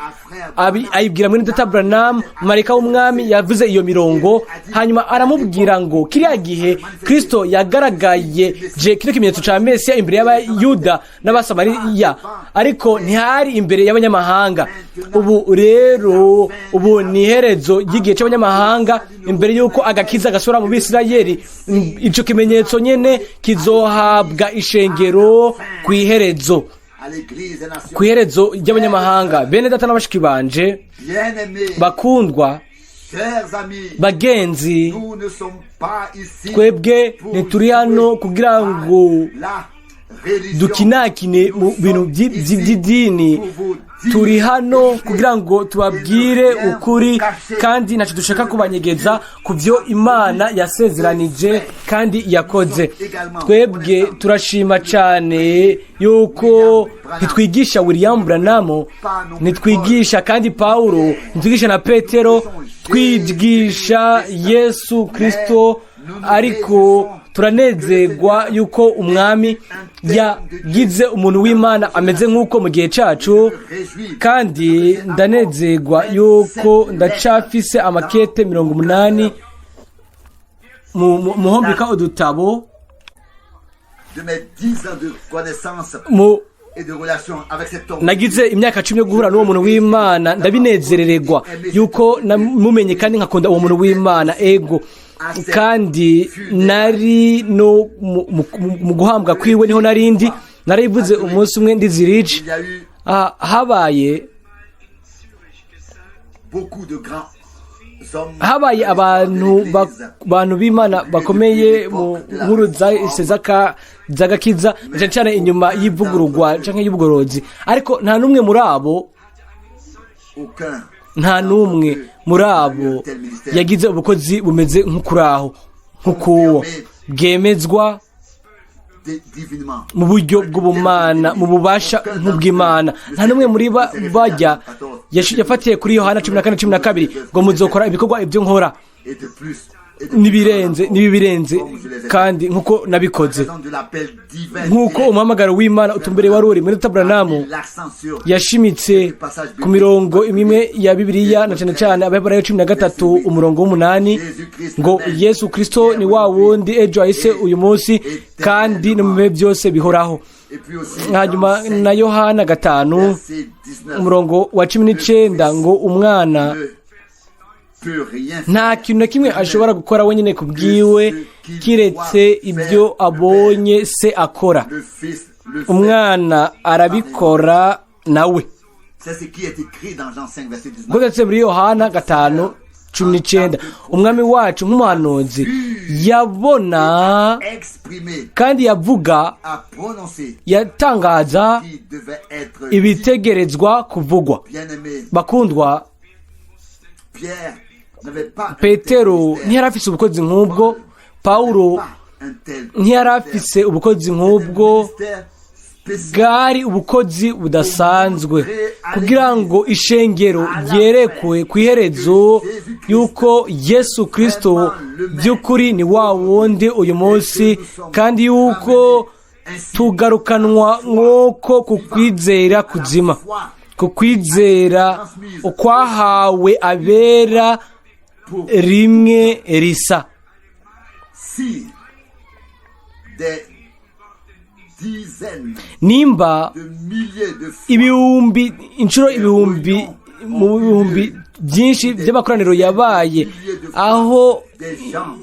A: ayibwira mwene data Branham. Marayika w'Umwami yavuze iyo mirongo, hanyuma aramubwira ngo kiriya gihe Kristo yagaragaye je kino kimenyetso ca Mesiya imbere y'Abayuda n'Abasamariya, ariko ntihari imbere y'abanyamahanga. Ubu rero, ubu ni iherezo ry'igihe cy'abanyamahanga imbere y'uko agakiza gasubira mu Bisirayeli. Ico kimenyetso nyene kizohabwa ishengero ku iherezo,
B: à l'église des nations.
A: ku iherezo ry'abanyamahanga. Bene data n'abashiki banje
B: Bien-aimés,
A: bakundwa,
B: chers amis,
A: bagenzi,
B: nous ne sommes pas ici
A: twebwe ntituri hano kugira ngo
B: la religion.
A: dukinakine mu bintu by'idini. Turi hano kugira ngo tubabwire ukuri, kandi ntacyo dushaka kubanyegeza ku byo Imana yasezeranije kandi yakoze. Twebwe turashima cyane yuko ntitwigisha William Branham, ntitwigisha kandi Paulo, ntitwigisha na Petero, twigisha Yesu Kristo. Ariko turanezerwa yuko Umwami yagize umuntu w'Imana ameze nk'uko mu gihe cyacu, kandi ndanezerwa yuko ndacafise amakete 80 muhombika udutabo.
B: De mes 10 ans de connaissance
A: mu
B: et de relation avec cet homme.
A: Nagize imyaka 10 yo guhura n'uwo muntu w'Imana. Ndabinezerererwa yuko namumenye kandi nkakunda uwo muntu w'Imana. Ego, kandi nari no mu guhambwa kwiwe, niho narindi. Narabivuze umunsi umwe ndi Zurich.
B: Il y a eu
A: Habaye
B: beaucoup de grands hommes
A: habaye abantu bantu b'Imana bakomeye mu nkuru zahise z'agakiza, na cyane cyane inyuma y'ivugururwa canke y'ubugorozi, ariko nta n'umwe muri abo,
B: Aucun
A: nta n'umwe muri abo yagize ubukozi bumeze nk'ukuraho, nk'ukuwo bwemezwa
B: divinement.
A: mu buryo bw'ubumana, mu bubasha nk'ubw'Imana. Nta n'umwe muri bajya yafatiye kuri Yohana 14:12 ngo muzokora ibikorwa ibyo nkora
B: Et de plus, et de
A: n'ibirenze, n'ibibirenze, kandi nk'uko nabikoze.
B: raison de l'appel divin
A: Nk'uko umuhamagaro w'Imana utumbereye wari uri muri Branham,
B: l'accent sur
A: yashimitse ku mirongo imwe ya Bibiliya, na cyane cyane Abaheburayo 13 umurongo w'umunani ngo Yesu Kristo ni wa wundi ejo ahise, uyu munsi kandi no mu bihe byose bihoraho.
B: Et puis aussi
A: Hanyuma na Yohana 5
B: verset 19
A: umurongo wa 19 ngo Umwana
B: ne peut rien
A: nta kintu na kimwe ashobora gukora wenyine ku bwiwe, kiretse ibyo abonye Se akora.
B: Le Fils le fait.
A: Umwana arabikora nawe.
B: C'est ce qui est écrit dans Jean 5 verset 19.
A: Kuko byanditse muri Yohana 5:19. Umwami wacu nk'umuhanuzi yabona
B: Exprimé,
A: kandi yavuga,
B: a prononcé
A: yatangaza
B: qui devait être dit.
A: ibitegerezwa kuvugwa.
B: Bien-aimé,
A: Bakundwa,
B: Pierre n'avait pas un tel
A: Petero
B: ministère.
A: ntiyari afise ubukozi nk'ubwo, Pawulo
B: Pas un tel
A: ntiyari afise ubukozi nk'ubwo.
B: ministère spécial.
A: Bwari ubukozi budasanzwe kugira ngo ishengero ryerekwe ku iherezo yuko Yesu Kristo by'ukuri ni wa wundi uyu munsi, kandi yuko tugarukanwa nk'uko ku kwizera kuzima, ku kwizera ukwahawe abera rimwe risa.
B: Si des dizaines
A: Nimba
B: de milliers de fois
A: ibihumbi, inshuro ibihumbi mu bihumbi byinshi by'amakoraniro yabaye, aho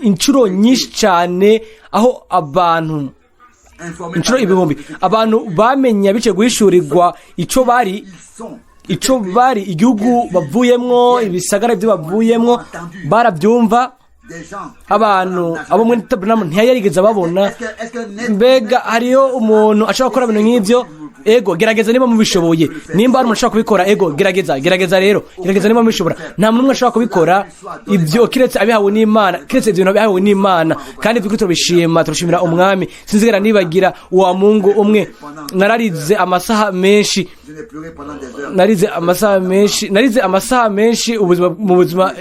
A: inshuro nyinshi cyane aho abantu
B: informés
A: inshuro
B: par
A: ibihumbi abantu bamenya biciye guhishurirwa ico bari,
B: ils sont
A: ico bari, igihugu bavuyemwo, ibisagara ibyo bavuyemwo, barabyumva.
B: Des gens
A: Abantu abo muri Branham ntiyarigeze ababona.
B: Est-ce qu'un être
A: Mbega hariyo umuntu ashobora gukora ibintu nk'ibyo? Ego, gerageza niba mubishoboye. Nimba hari umuntu ashobora kubikora, ego, gerageza, gerageza rero, gerageza niba mubishobora. Nta muntu n'umwe ashobora kubikora ibyo kiretse abihawe n'Imana, kiretse ibyo bintu abihawe n'Imana. Kandi by'ukuri turabishima, turashimira Umwami. Sinzigera nibagira uwa Mungu umwe, nararize amasaha menshi.
B: Je n'ai pleuré pendant des heures.
A: Narize amasaha menshi, narize amasaha menshi ubuzima mu buzima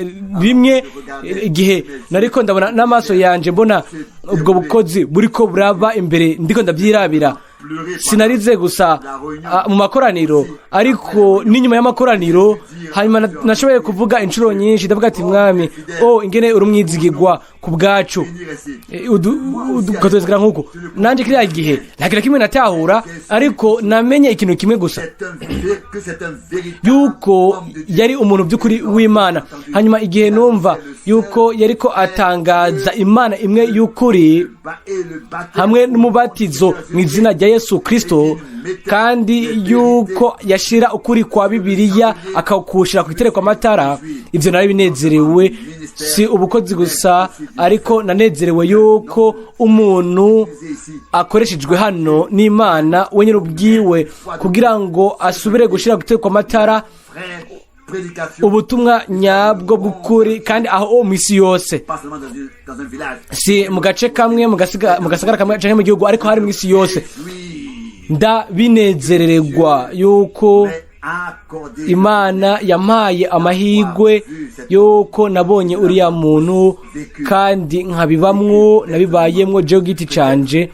A: rimwe, igihe nariko ndabona n'amaso yanje, mbona ubwo bukozi buriko buraba imbere, ndiko ndabyirabira. Sinarize gusa mu makoraniro, ariko n'inyuma y'amakoraniro. Hanyuma nashoboye kuvuga inshuro nyinshi, ndavuga ati: "Mwami, oh, ingene uri umwizigirwa ku bwacu."
B: Venir ici.
A: Ukatwezera nk'uko nanjye kiriya gihe nta kintu kimwe natahura, ariko namenye ikintu kimwe gusa,
B: C'est un que c'est un véritable
A: yuko
B: homme de Dieu.
A: yari umuntu by'ukuri w'Imana. Hanyuma igihe numva yuko yariko atangaza Imana imwe y'ukuri
B: Et le baptême
A: hamwe n'umubatizo mu izina rya Yesu Kristo, kandi yuko yashira ukuri kwa Bibiliya akakushira ku itereko amatara, ibyo nari binezerewe. Si ubukozi gusa, ariko nanezerewe yuko umuntu akoreshejwe hano n'Imana wenyine ubwiwe kugira ngo asubire gushira ku itereko amatara
B: vraie prédication,
A: ubutumwa nyabwo bw'ukuri, kandi aho mu isi yose,
B: pas seulement dans un village.
A: si mu gace kamwe, mu gasagara kamwe canke mu gihugu, ariko hari mu isi yose.
B: Oui,
A: Ndabinezerererwa yuko
B: mais accordé
A: Imana yampaye amahirwe yuko nabonye uriya muntu kandi nkabibamwo, nabibayemwo jewe giti canje.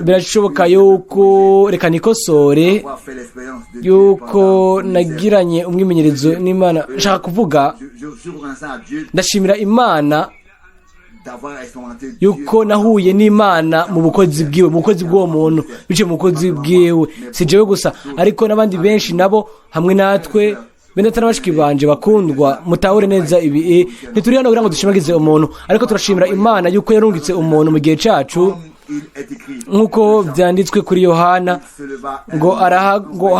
A: Birashoboka yuko, reka nikosore,
B: avoir fait l'expérience de Dieu
A: yuko
B: pendant son ministère.
A: nagiranye umwimenyerezo n'Imana. Nshaka kuvuga,
B: Je suis reconnaissant à Dieu
A: ndashimira Imana
B: d'avoir expérimenté Dieu
A: yuko nahuye n'Imana mu bukozi bwiwe, mu bukozi bw'uwo muntu, biciye mu bukozi bwiwe. Si jewe gusa, ariko n'abandi benshi nabo hamwe natwe. Bene data na bashiki banje bakundwa, mutahure neza ibi: ntituri hano kugira ngo dushimagize umuntu, ariko turashimira Imana yuko yarungitse umuntu mu gihe cacu.
B: Comme il est écrit,
A: Nk'uko byanditswe kuri Yohana
B: se leva
A: ngo araha, ngo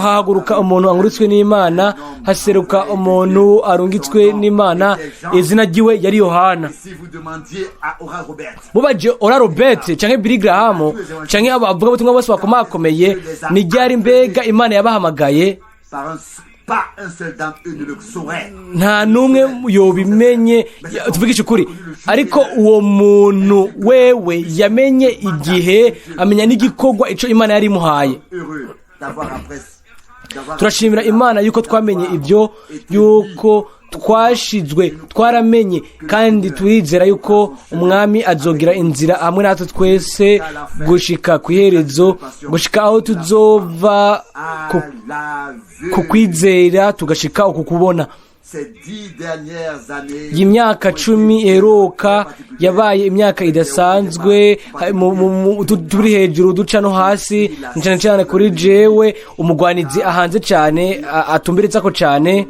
A: hahaguruka umuntu anguritswe n'Imana, haseruka umuntu arungitswe n'Imana, izina ryiwe yari Yohana.
B: Si vous demandiez à Oral Roberts,
A: Mubaje Oral Robert canke Billy Graham canke abavugabutumwa bose bakomakomeye ni ryari mbega Imana yabahamagaye,
B: pas un seul d'entre eux ne le saurait.
A: nta n'umwe yobimenye, tuvugishe ukuri. Ariko uwo muntu wewe yamenye igihe, amenya n'igikorwa ico Imana yari imuhaye.
B: Heureux d'avoir après d'avoir
A: Turashimira Imana yuko twamenye ibyo, yuko twashizwe, twaramenye, kandi turizera yuko Umwami azogira inzira hamwe natwe twese gushika ku iherezo, gushika aho tuzova
B: à la vue.
A: ku kwizera tugashika uku kubona.
B: Ces 10 dernières années
A: Iyi myaka 10 iheruka yabaye imyaka idasanzwe. Turi hejuru, duca no hasi, cyane cyane kuri jewe umugwanizi ahanze cyane, atumberetsako cyane,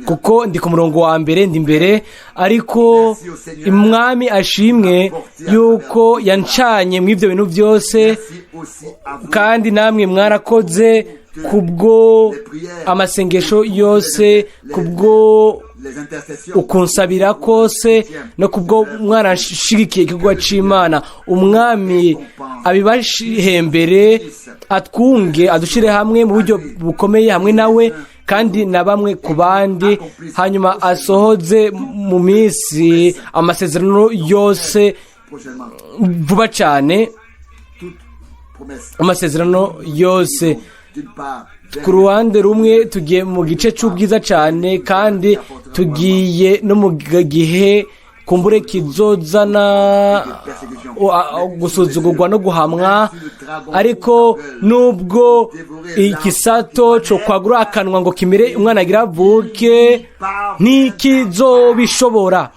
A: kuko ndi ku murongo wa mbere, ndi imbere. Ariko Umwami ashimwe yuko yancanye mu ibyo bintu byose.
B: Merci aussi à vous.
A: Kandi namwe mwarakoze kubwo amasengesho yose, kubwo
B: Les intercessions.
A: ukunsabira kose, no kubwo mwarashigikiye igikorwa c'Imana. Umwami abibashihembere, atwunge, adushire hamwe mu buryo bukomeye hamwe nawe kandi na bamwe ku bandi, hanyuma asohoze mu minsi amasezerano yose
B: Prochainement.
A: vuba cyane.
B: Toute promesse.
A: Amasezerano yose.
B: D'une part,
A: Ku ruhande rumwe tugiye mu gice cy'ubwiza cyane, kandi tugiye no mu gihe Kumbure kizozana gusuzugurwa no guhamwa. Ariko nubwo igisato cyo kwagura akanwa ngo kimere umwana agira avuke, ntikizobishobora,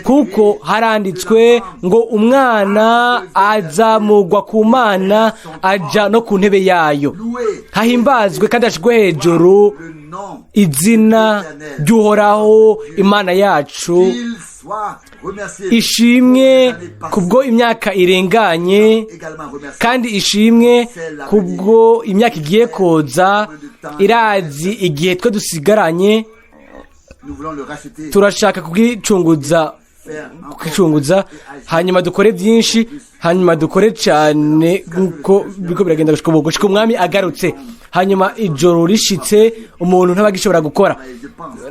A: kuko haranditswe ngo umwana azamugwa ku Mana, aja no ku ntebe yayo. Hahimbazwe kandi ashirwe hejuru izina ry'Uhoraho Imana yacu. Ishimwe kubwo imyaka irenganye, kandi ishimwe kubwo imyaka igiye koza. Irazi igihe twe dusigaranye. Turashaka kubwicunguza, hanyuma dukore byinshi, hanyuma dukore cyane nkuko biriko biragenda gushika ubu, gushika umwami agarutse. Hanyuma ijoro rishitse, umuntu ntabagishobora gukora,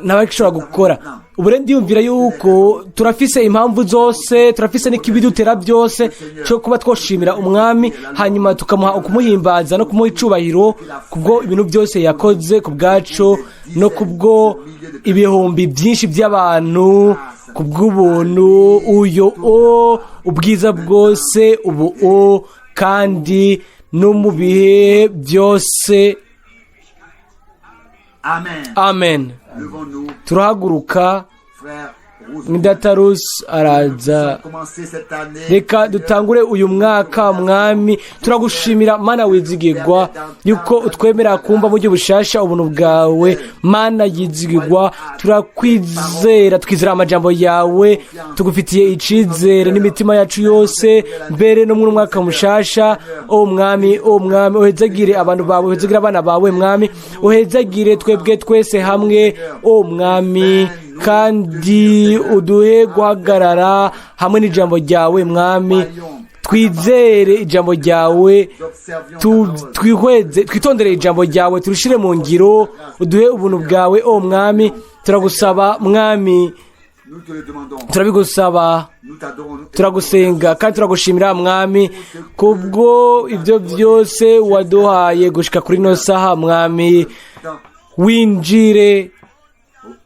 A: ntabagishobora gukora. Ubu rero ndiyumvira yuko turafise impamvu zose, turafise n'ikibidutera byose cyo kuba twoshimira umwami, hanyuma tukamuha ukumuhimbaza no kumuha icubahiro kubwo ibintu byose yakoze ku bwacu, no kubwo ibihumbi byinshi by'abantu, kubw'ubuntu. Uyo o ubwiza bwose ubu o kandi no mu bihe byose.
B: Amen.
A: Amen.
B: Levons-nous,
A: Turahaguruka.
B: frère Rousse.
A: Mwidatarusi araza.
B: Commencer cette année.
A: Reka dutangure uyu mwaka. Mwami, turagushimira, Mana wizigirwa, yuko utwemera kumva mu buryo bushasha ubuntu bwawe. Mana yizigirwa, turakwizera, twizera amajambo yawe, tugufitiye icizere n'imitima yacu yose, mbere no muri mwaka mushasha. O Mwami, o Mwami, uhezagire abantu bawe, uhezagire abana bawe. Mwami, uhezagire twebwe twese hamwe, o Mwami, kandi uduhe guhagarara hamwe n'ijambo ryawe. Mwami, twizere ijambo ryawe, twihweze, twitondere ijambo ryawe, turishire mu ngiro. Uduhe ubuntu bwawe, o Mwami. Turagusaba, Mwami.
B: Nous te le demandons.
A: Turabigusaba.
B: Nous t'adorons.
A: Turagusenga kandi turagushimira, Mwami, kubwo ibyo byose waduhaye gushika kuri ino saha. Mwami, winjire.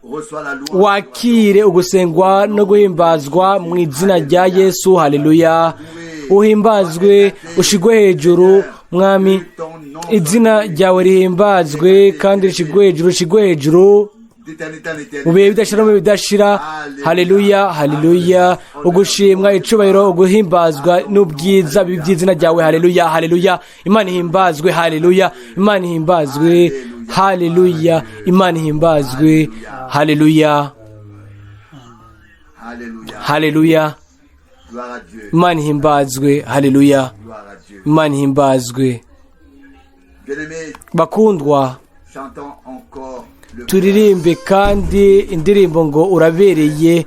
B: Reçois la louange.
A: Wakire ugusengwa no guhimbazwa mu izina rya Yesu. Haleluya! Uhimbazwe, ushigwe hejuru, Mwami. Izina ryawe rihimbazwe kandi rishigwe hejuru, rishigwe hejuru
B: D'éternité en éternité.
A: mu bihe bidashira, mu bihe bidashira. Haleluya, haleluya! Ugushimwa, icubahiro, uguhimbazwa n'ubwiza bibe by'izina ryawe. Haleluya, haleluya! Imana ihimbazwe. Haleluya, Imana ihimbazwe. Haleluya, Imana ihimbazwe. Haleluya.
B: Alléluia.
A: Haleluya.
B: Gloire à Dieu.
A: Imana ihimbazwe. Haleluya.
B: Gloire à Dieu.
A: Imana ihimbazwe.
B: Bien-aimés,
A: Bakundwa,
B: chantons encore le
A: turirimbe kandi indirimbo ngo "Urabereye",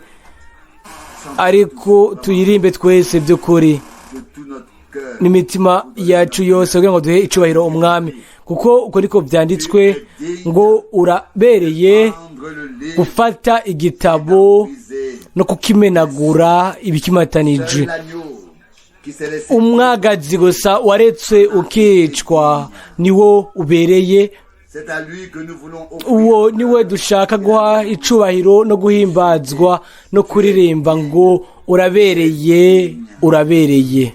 A: ariko tuyirimbe twese by'ukuri
B: de tout notre cœur.
A: n'imitima yacu yose, kugira ngo duhe icubahiro umwami, kuko uko niko byanditswe ngo urabereye
B: Prendre le livre
A: gufata igitabo
B: brisé.
A: no kukimenagura ibikimatanije.
B: Seul l'agneau qui s'est laissé
A: Umwagazi gusa waretse ukicwa niwo ubereye.
B: C'est à lui que nous voulons offrir
A: Uwo niwe dushaka guha icubahiro no guhimbazwa no kuririmba ngo "Urabereye, urabereye."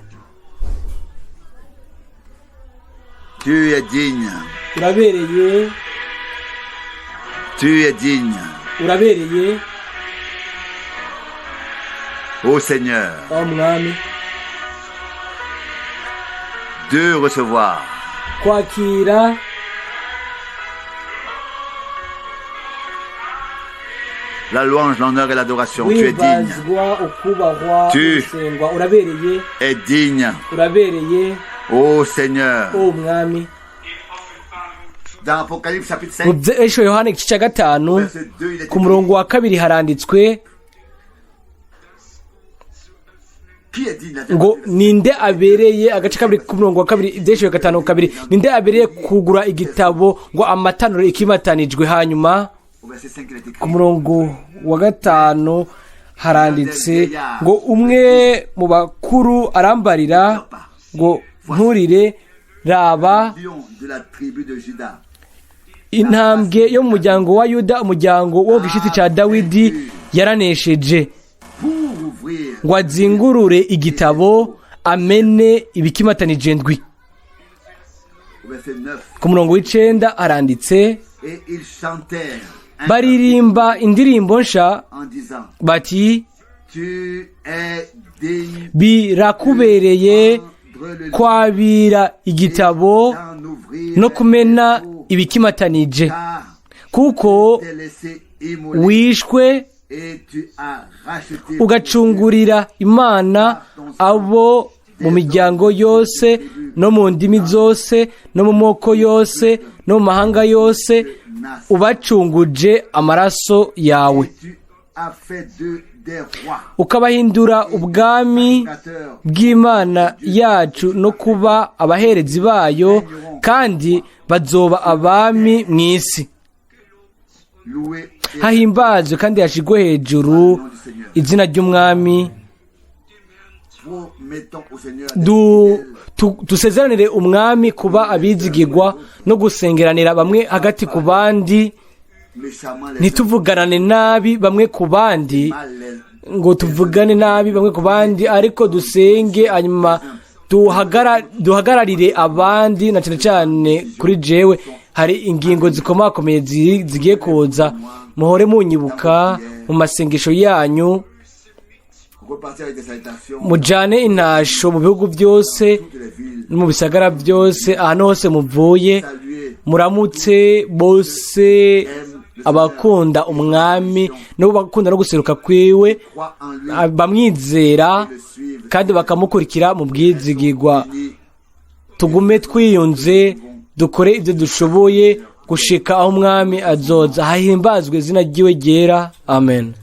B: Tu es digne.
A: Urabereye.
B: Tu es digne.
A: Urabereye.
B: Ô Seigneur,
A: Aho Mwami,
B: de recevoir
A: kwakira
B: la louange, l'honneur et l'adoration. Tu es digne.
A: guhimbazwa, ukubahwa, ugusengwa. Urabereye.
B: Es digne.
A: Urabereye.
B: Ô Seigneur.
A: O Mwami.
B: Dans Apocalypse chapitre
A: Mu
B: 5,
A: Byahishuriwe Yohana igice cya 5,
B: verset 2, il est
A: ku
B: écrit,
A: murongo wa 2 haranditswe
B: Qui est digne?
A: ngo ninde abereye, agace kabiri ku murongo wa 2, Ibyahishuriwe 5:2, ninde abereye kugura igitabo ngo amatanuro ikimatanijwe? Hanyuma
B: Au verset 5, il est écrit,
A: ku murongo wa 5 haranditse ngo umwe mu bakuru arambarira ngo nturire, raba,
B: Lion de la tribu de Judas,
A: intambwe yo mu muryango wa Yuda, umuryango wo ku gishitsi cya Dawidi, yaranesheje
B: pour ouvrir
A: Ngo azingurure igitabo, amene ibikimatanije ndwi.
B: Au verset 9.
A: Ku murongo w'icenda haranditse:
B: Et ils chantèrent un
A: Baririmba indirimbo nsha
B: en disant:
A: bati:
B: Tu es digne
A: Birakubereye
B: de prendre le livre
A: kwabira igitabo
B: et d'en ouvrir
A: no kumena
B: les sceaux,
A: ibikimatanije,
B: car
A: kuko
B: tu t'es laissé immoler
A: wishwe,
B: et tu as racheté
A: ugacungurira Imana abo mu miryango yose, no mu ndimi zose, no mu moko yose, no mu mahanga yose, ubacunguje amaraso yawe,
B: Et tu as fait d'eux des rois,
A: ukabahindura ubwami
B: sacrificateurs
A: bw'Imana yacu no kuba abaherezi bayo, kandi bazoba abami mu isi.
B: Loué et
A: Hahimbazwe kandi hashigwe hejuru izina ry'Umwami.
B: Promettons au Seigneur
A: Dusezeranire Umwami kuba abizigirwa no gusengeranira bamwe hagati ku bandi,
B: méchamment les
A: ntituvuganane nabi bamwe ku bandi,
B: mal les
A: ngo tuvugane nabi bamwe ku bandi, ariko dusenge, hanyuma duhagararire abandi. Na cyane cyane kuri jewe hari ingingo zikomakomeye zigiye kuza. Muhore munyibuka mu masengesho yanyu.
B: Repartir avec des salutations
A: Mujane intasho mu bihugu byose
B: toutes les villes,
A: no mu bisagara byose, ahantu hose muvuye.
B: Saluer
A: Muramutse bose abakunda Umwami no bakunda no guseruka kwiwe,
B: croient en lui,
A: bamwizera
B: le suivent
A: kandi bakamukurikira mu bwizigirwa.
B: Unis.
A: Tugume twiyunze, dukore ibyo dushoboye gushika aho Umwami azoza. Hahimbazwe izina ryiwe ryera. Amen.